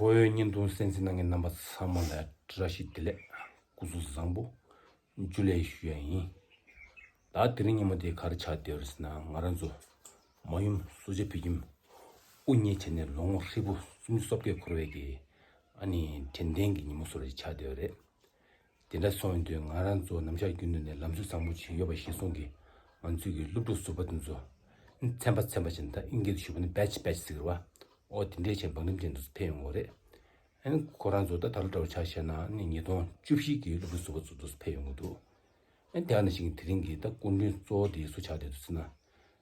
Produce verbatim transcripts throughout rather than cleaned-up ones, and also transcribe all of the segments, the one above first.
བོད་བརྙན་ཐུང་གསན་གཟིགས་གནང་མཁན་རྣམ་པ་ཚང་མ་ལ་བཀྲ་ཤིས་བདེ་ལེགས། སྐུ་གཟུགས་བཟང་པོ། ཇུ་ལེ་ཞུ་ཡ་ཡིན། ད་དེ་རིང་ཉིན་མོ་དེ་ག་རེ་ཆགས་བསྡད་ཡོད་རེད་ཟེར་ན། ང་རང་ཚོ་མ་ཡུམ་གསོལ་ཇ་ཕུལ་ཁྱིམ་དབུ་བརྙེས་བྱས་ནས་ལོ་ངོ་ཧྲིལ་པོ་སུམ་ཅུ་སོ་བརྒྱད་འཁོར་བའི་གི་ཨ་ནི་དྲན་རྟེན་གྱི་ཉིན་མོ་བཟོ་འདྲ་ཅིག་ཆགས་བསྡད་ཡོད་རེད། དེ་འདྲ་སོང་ཡོང་དུས་ང་རང་ཚོ་ནམ་ཞག་རྒྱུན་དུ་ནས་ལམ་སྲོལ་བཟང་པོ་ཅིག་ཡོད་པ་གཞིར་བཟུང་གིས། ང་ཚོའི་གི་སློབ་ཕྲུག་ཟུར་པ་དེ་ཚོ་ཚན་པ་ཚན་པ་བྱས་ནས། ད་ཨིན་སྐད་དུ་ཞུས་པ་ན་batch batch ཟེར་གི་རེད་བ། ཨོ་དེ་འདྲས་བྱས་བང་རིམ་ཅན་དུ་ཕེབས་ཡོང་གི་རེད། ཨ་ནི་ཁོ་རང་ཚོ་ད་ད་ལོ་འདྲ་བོ་ཆ་བཞག་ན་ཨ་ནི་ཉིས་སྟོང་བཅུ་བཞི་གི་སློབ་ཕྲུག་ཟུར་པ་ཚོ་དུ་ཕེབས་ཡོང་གི་འདུག་ཨ་ནི་དེ་ག་ནང་བཞིན་དེ་རིང་གི་ད་སྐུ་མགྲོན་གཙོ་བོ་དེ་སུ་ཆགས་བསྡད་འདུག་ཟེར་ན། ཨ་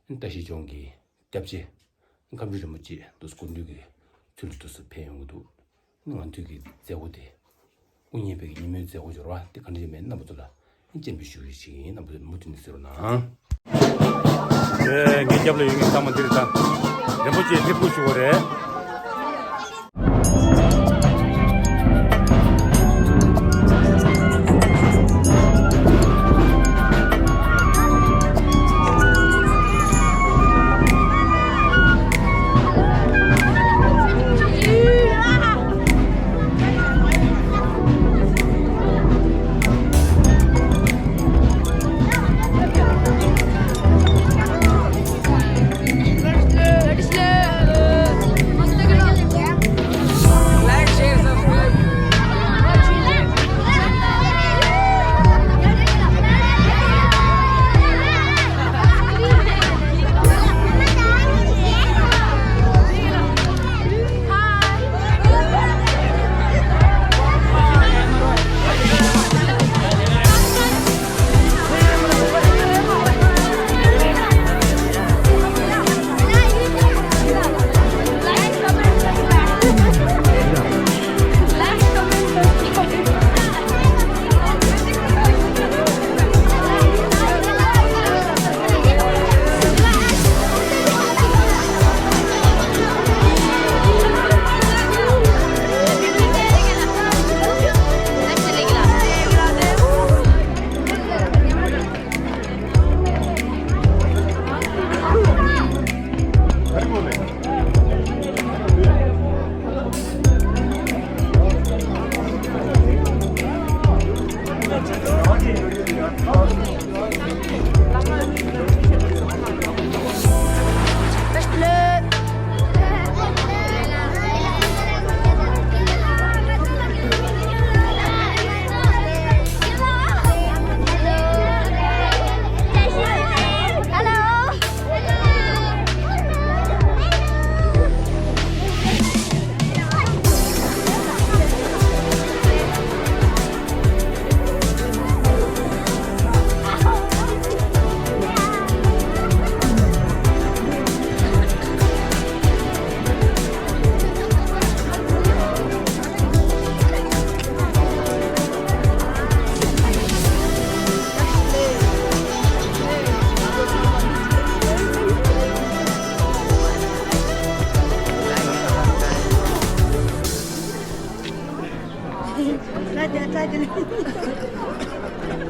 ནི་བཀྲ་ཤིས་ལྗོངས་ཀྱི་སྐྱབས་རྗེ་ཁམས་སྤྲུལ་རིན་པོ་ཆེ་དུ་སྐུ་མགྲོན་གྱི་ཚུལ་དུ་ཕེབས་ཡོང་གི་འདུག་ང་ཚོའི་གི་མཛད་སྒོ་དེ། དབུ་བརྙེས་པའི་ཉིན་མོའི་མཛད་སྒོ་འབྱོར་བ་དེ་ག་འདྲ་ཡིན་མིན་རྣམ་པ་ཚོ་ལ་སྤྱན་འབུལ་ཞུ་གི་ཞིག་ཡིན། རྣམ་པ་ཚོ་མུ་མཐུད་ནས་གཟིགས་རོགས་གནང་། དེ་ངའི་རྒྱབ་ལ་ཡོད་མཁན་ཚང་མ་འདིར་དང་། རིན་པོ་ཆེ་ཕེབས་སྒུག་ཞུ་བ་རེད།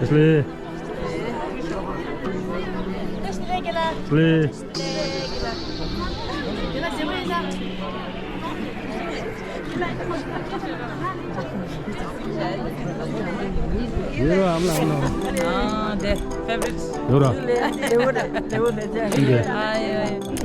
Ashley. Ashley. ཡོད་ར་ཨམ་ལ་ཨམ་ལ། ཨ་དེ་favorite། ཡོད་ར། ལེ་བོ་ད་ལེ་བོ་ད་ཅག་ཨ་ཡོད།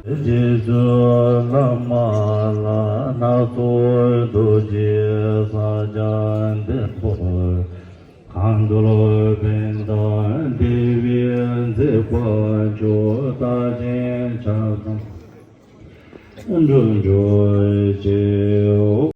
རྗེ་བཙུན་བླ་མ་ལ་སྣ་ཚོགས་རྡོ་རྗེ་ས་སྐྱ་མདུན་པོ། གང་འདུལ་བེན་དང་བདེ་བའི་མཛད་པ་མཆོག་རྟག་བརྟན་ཆ་ཚང་འགྲུབ་གྱུར་ཅིག།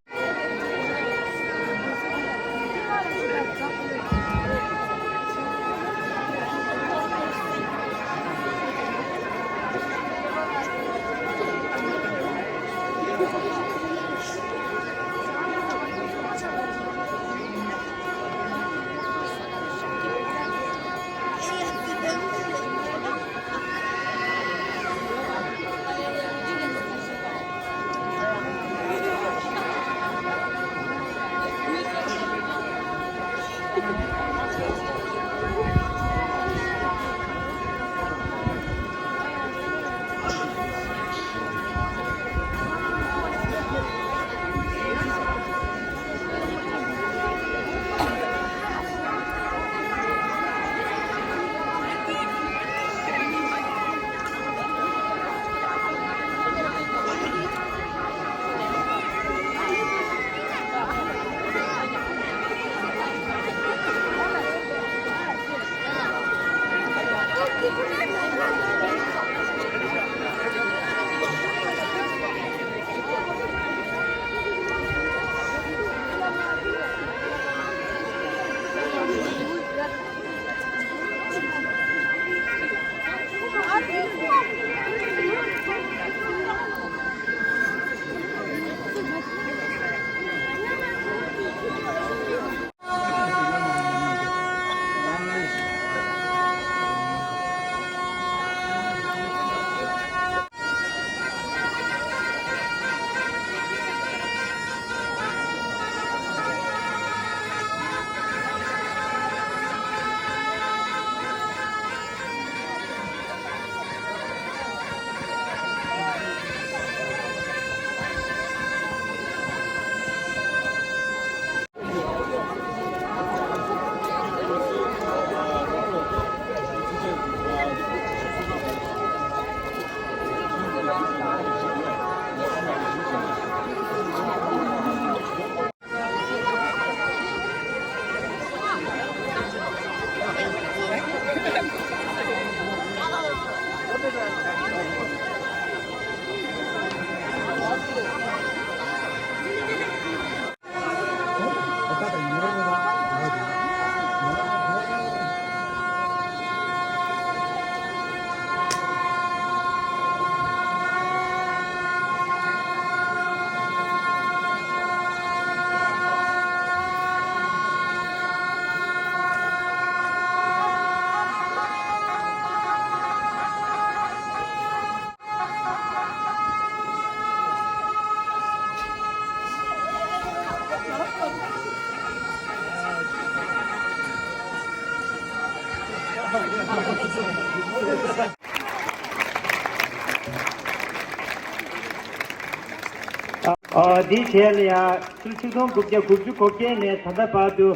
ཨ། འདིའི་གྲས་ལ་ཡང་ཕྱི་ལོ་ཆིག་སྟོང་དགུ་བརྒྱ་དགུ་བཅུ་གོ་བརྒྱད་ནས་ད་ལྟ་བར་དུ་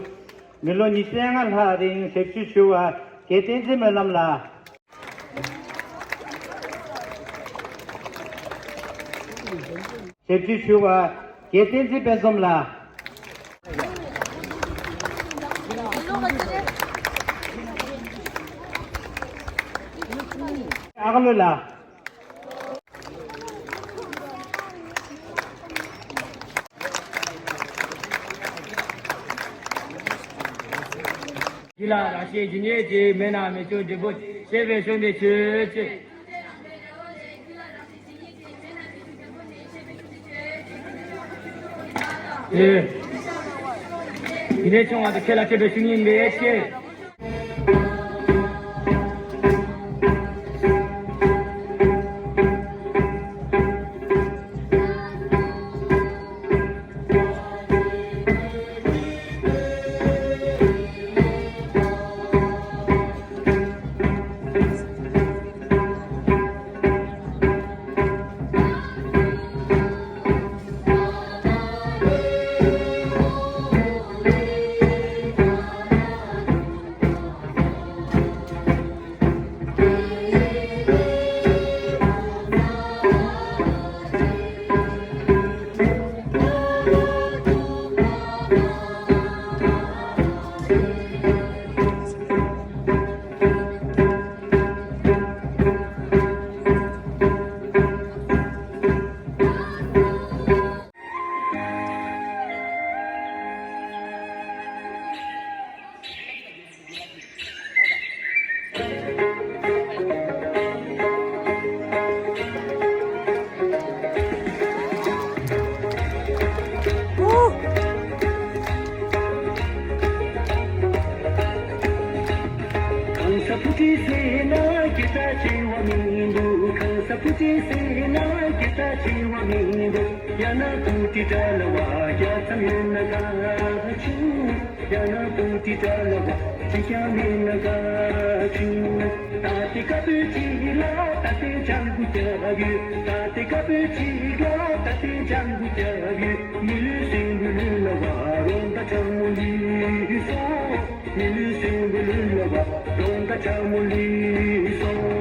མི་ལོ་ཉི་ཤུ་རྩ་ལྔ་ལྷག་རིང་ཞབས་ཞུ་ཞུ་བ་རྒན་བསྟན་འཛིན་སྨོན་ལམ་ལགས། ཞབས་ཞུ་ཞུ་བ་རྒན་བསྟན་འཛིན་དཔལ་འཛོམས་ལགས། ཨ་ཁ་ལོ་ལགས། འདི་ལ་རང་བཞིན་ཇི་སྙེད་ཅིག་མེད་ན་མི་སྐྱོ་འབྲས་བུ་ཞེས་པའི་གཞུང་འདི་ཆོས་ཅན། ཨེ། ཡིན་ནས་བྱུང་བ་དེ་ཁྱེད་ལ་སྤྲད་པའི་ཞུ་སྙིང་མེད་ཅེས། བུ་ཁྲིད་ཟེར་ན་སྐད་གྲགས་ཆེ་བ་མི་འདུག་གང་ཟག་བུ་ཁྲིད་ཟེར་ན་སྐད་གྲགས་ཆེ་བ་མི་འདུག་ཡང་ན་བུ་ཁྲིད་གྲྭ་ལ་བ་རྒྱ་ཙམ་ཡོད་ན་ག་ཆུང་། ཡང་ན་བུ་ཁྲིད་གྲྭ་ལ་བ་གཅིག་ཀྱང་མེད་ན་ག་ཆུང་། ད་ལྟའི་སྐབས་བུ་ཁྲིད་ལ་ད་ལྟའི་ལྗང་གུ་རྒྱབ་ཡོད། ད་ལྟའི་སྐབས་བུ་ཁྲིད་ལ་ད་ལྟའི་ལྗང་གུ་རྒྱབ་ཡོད། མི་ལུས་སྲིན་བུ་ལུས་ལ་བ་རོང་ད་ཁྲ་མོ་ལུས་སོང་། མི་ལུས་སྲིན་བུ་ལུས་ལ་བ་རོང་ད་ཁྲ་མོ་ལུས་སོང་།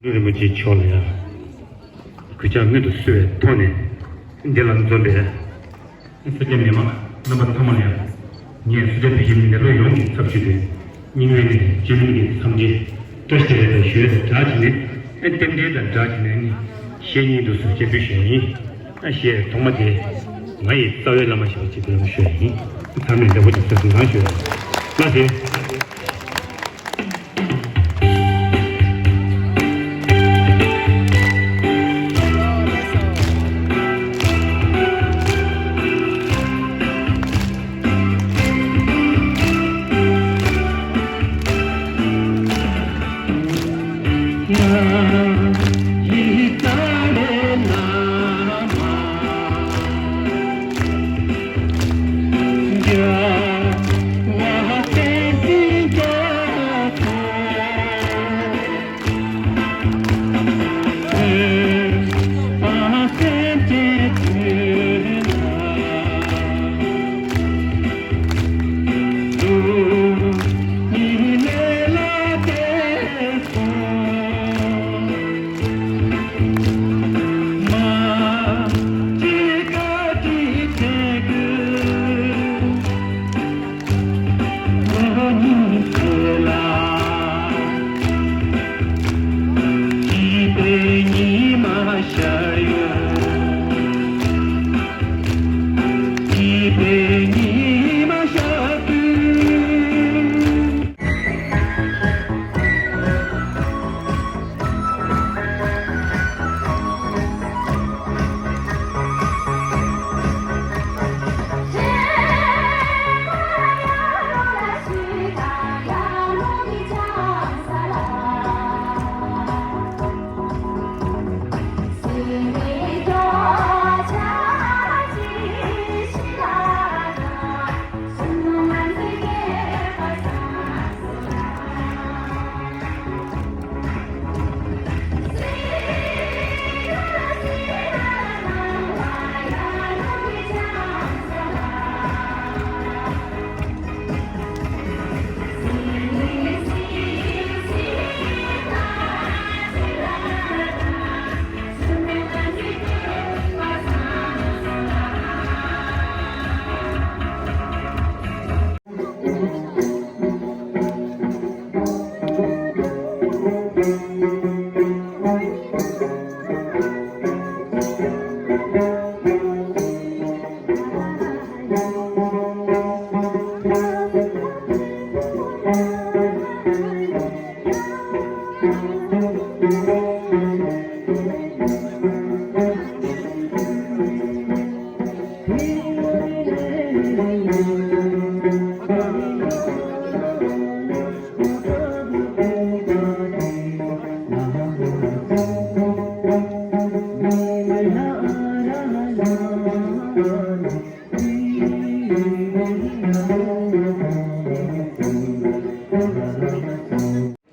ཀླུ་རིན་པོ་ཆེ་མཆོག་ལ་ཡང་གུས་ཕྱག་སྔོན་དུ་གསོལ་བའི་ཐོག་ནས་འདི་ལ་འཛོམས་པའི་ས་སྐྱ་མི་མང་རྣམ་པ་ཚང་མ་ལ་ཡང་ངས་སུ་ཇཱ་བོད་ཀྱི་མི་སྡེ་ལོ་ཡོངས་ཀྱི་ཚབ་ཞུས་ཏེ་སྙིང་དབུས་ནས་སྤྱི་མི་གི་འཚམས་འདྲི་བཀྲ་ཤིས་བདེ་ལེགས་དང་ཞུ་ཡས་དང་སྦྲགས་བྱས་ནས་རྟེན་འབྲེལ་དང་སྦྲགས་བྱས་ནས་ནི་གཞས་གཉིས་འདུག་སེ་སྤྱན་འབུལ་ཞུ་ཡ་ཡིན། ཨ་གཞས་ཐོག་མ་དེ་ང་ཡི་རྩ་བའི་བླ་མ་ཞེས་པ་ཅིག་དེ་ལ་ཞུ་ཡ་ཡིན། ཚང་མས་བདེ་པོ་ཅིག་གསན་གནང་ཞུ་ཡ་ཡིན། ལགས་སེ།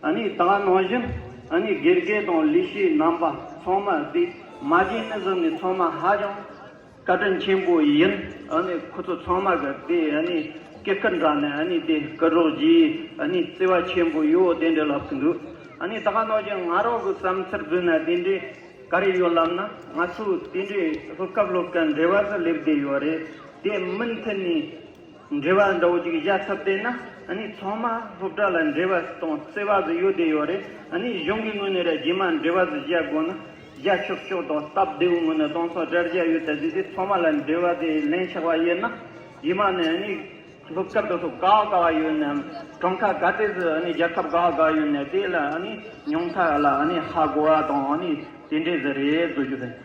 ཨ་ནི་ད་ག་ནང་བཞིན་ཨ་ནི་དགེ་རྒན་དང་ལས་བྱེད་རྣམ་པ་ཚང་མ་དེ་མ་བྱན་ནི་བཟུང་ནས་ཚང་མ་ཧ་ཅང་བཀའ་དྲིན་ཆེན་པོ་ཡིན། ཨ་ནི་ཁོ་ཚོ་ཚང་མ་གི་དེ་ཨ་ནི་སྐྱེ་སྐར་འདྲ་ནས་ཨ་ནི་དེ་སྐུ་རོགས་ཀྱིས་ཨ་ནི་བརྩེ་བ་ཆེན་པོ་ཡོད་དེ་འདྲ་ལབ་ཀྱི་འདུག་ཨ་ནི་ད་ག་ནང་བཞིན་ང་རང་གི་བསམ་ཚུལ་བཟོས་ན་དེ་འདྲའི་ག་རེ་ཡོད་ལབ་ན། ང་ཚོ་དེ་འདྲའི་སློབ་སྐབས་སློབ་སྐབས་འབྲེལ་བ་ཟིག་སླེབས་བསྡད་ཡོད་རེད། དེ་མུ་མཐུད་ནས་འབྲེལ་བ་འདྲ་བོ་ཅིག་བཞག་ཐུབ་བསྡད་ན། ཨ་ནི་ཚང་མ་སློབ་གྲྭ་ལ་འབྲེལ་བ་དང་བརྩེ་བ་ཟིག་ཡོད་བསྡད་ཡོད་རེད། ཨ་ནི་གཞུང་གི་ངོས་ནས་ར་རྗེས་མ་འབྲེལ་བ་ཟིག་བཞག་དགོས་ན་བཞག་ཆོག་ཆོག་དང་སྟབས་བདེ་བོའི་ངོས་ནས་གཏོང་ས་དྲ་རྒྱ་ཡོད་ད་ཟིག་དེ་ཚང་མ་ལ་འབྲེལ་བ་དེ་ལེན་ཆགས་པ་ཡིན་ན། རྗེས་མ་ནས་ཨ་ནི་སློབ་སྐབས་དེ་ཚོ་ག་བ་ག་བ་ཡོད་ནའང་གྲངས་ཀ་ག་ཚད་ཟིག་ཨ་ནི་རྒྱལ་ཁབ་ག་བ་ག་བ་ཡོད་ནའང་དེ་ལ་ཨ་ནི་ཉུང་མཐའ་ལ་ཨ་ནི་ཧ་གོ་བ་དང་ཨ་ནི་དེ་འདྲས་ཟིག་རེད་བཟོ་རྒྱུ་རེད།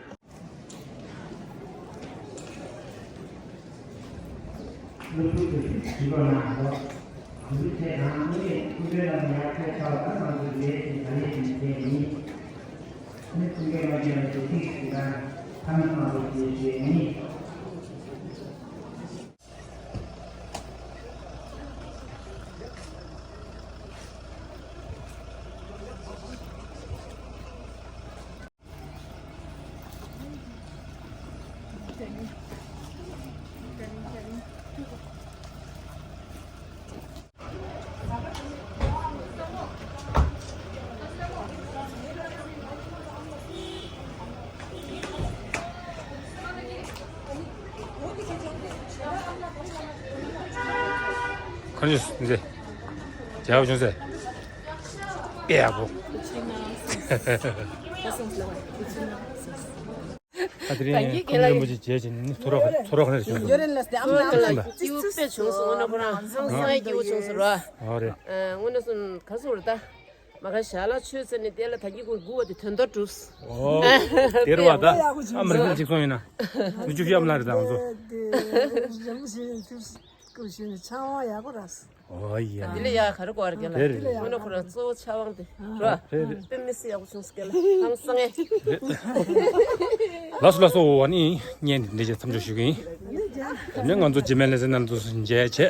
ཁོང་ཚོས་མཛེས། རྒྱལ་བ་ཅུང་ཟད། དཔེ་ཡག་པོ། ཨ་དེ་རིང་ཁམས་རིན་པོ་ཆེ་མཇལ་བྱས་ནས་ཚོར་བ་ཚོར་བ་ག་འདྲ་བྱུང་སོང་། ཡོ་རེ་ལ་སྟེ་ཨམ་ལ་ཨམ་ལ་སྐྱིད་པོ་དཔེ་བྱུང་སོང་། དངོས་གནས་ཁོ་རང་ཧང་སང་སྐྱིད་པོ་བྱུང་སོང་ར། ཨོ་རེད། ཨ་དངོས་གནས་སོང་ག་སོང་ར་ད། མ་ག་ཞག་ལ་ཆོས་ཟེར་ནས་དེ་ལ་ད་གི་ཀུན་དགུ་བ་དེ་དོན་དག་གྲུབ། ཨོ། དེ་རུ་བ་ད། ཨ་མ་རེད་ཅིག་སོང་ཡིན་ན། ནུ་ཅུ་ཤི་ཨམ་ལ་རེད་ད་ང་ཚོ། ཨོ་ཡ། དེ་ལ་ཡ་ག་རེ་གོ་བར་གྱི་ལ། དེ་རེད། དངོས་གནས་ཁོ་རང་གཙོ་བོ་ཕྱག་དབང་དེ་ར། རེད་རེད། དཔེ་མི་སྲིད་ཡག་པོ་བྱུང་སོང་སྐལ་ལ་ཧང་སང་ངེ། ལགས་སོ་ལགས་སོ། འོ་ནི་བརྙན་འདི་འདྲ་ཅིག་མཚམས་འཇོག་ཞུ་གི་ཡིན། དེ་ནས་ང་ཚོ་རྗེས་མའི་ལེ་ཚན་ནང་དུ་མཇལ་བྱས།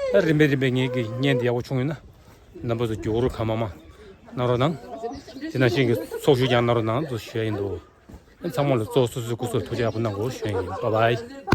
ད་རིམ་པས་རིམ་པས་ངེད་ཀྱི་བརྙན་འདི་ཡག་པོ་བྱུང་ཡོད་ན། རྣམ་པ་ཚོ་མགྱོགས་རུ་གང་མང་མང་གནང་རོགས་གནང་། དེ་ནང་བཞིན་གྱི་ཚོགས་ཞུགས་ཀྱང་གནང་རོགས་གནང་དུ་ཞུ་ཡ་ཡིན་འདུག་ཚང་མ་ལ་གཙོ་བོ་སོ་སོའི་སྐུ་གཟུགས་ཐུགས་རྗེ་ཡག་པོ་གནང་དགོས་ཞུ་ཡ་ཡིན། བཱའི་བཱའི།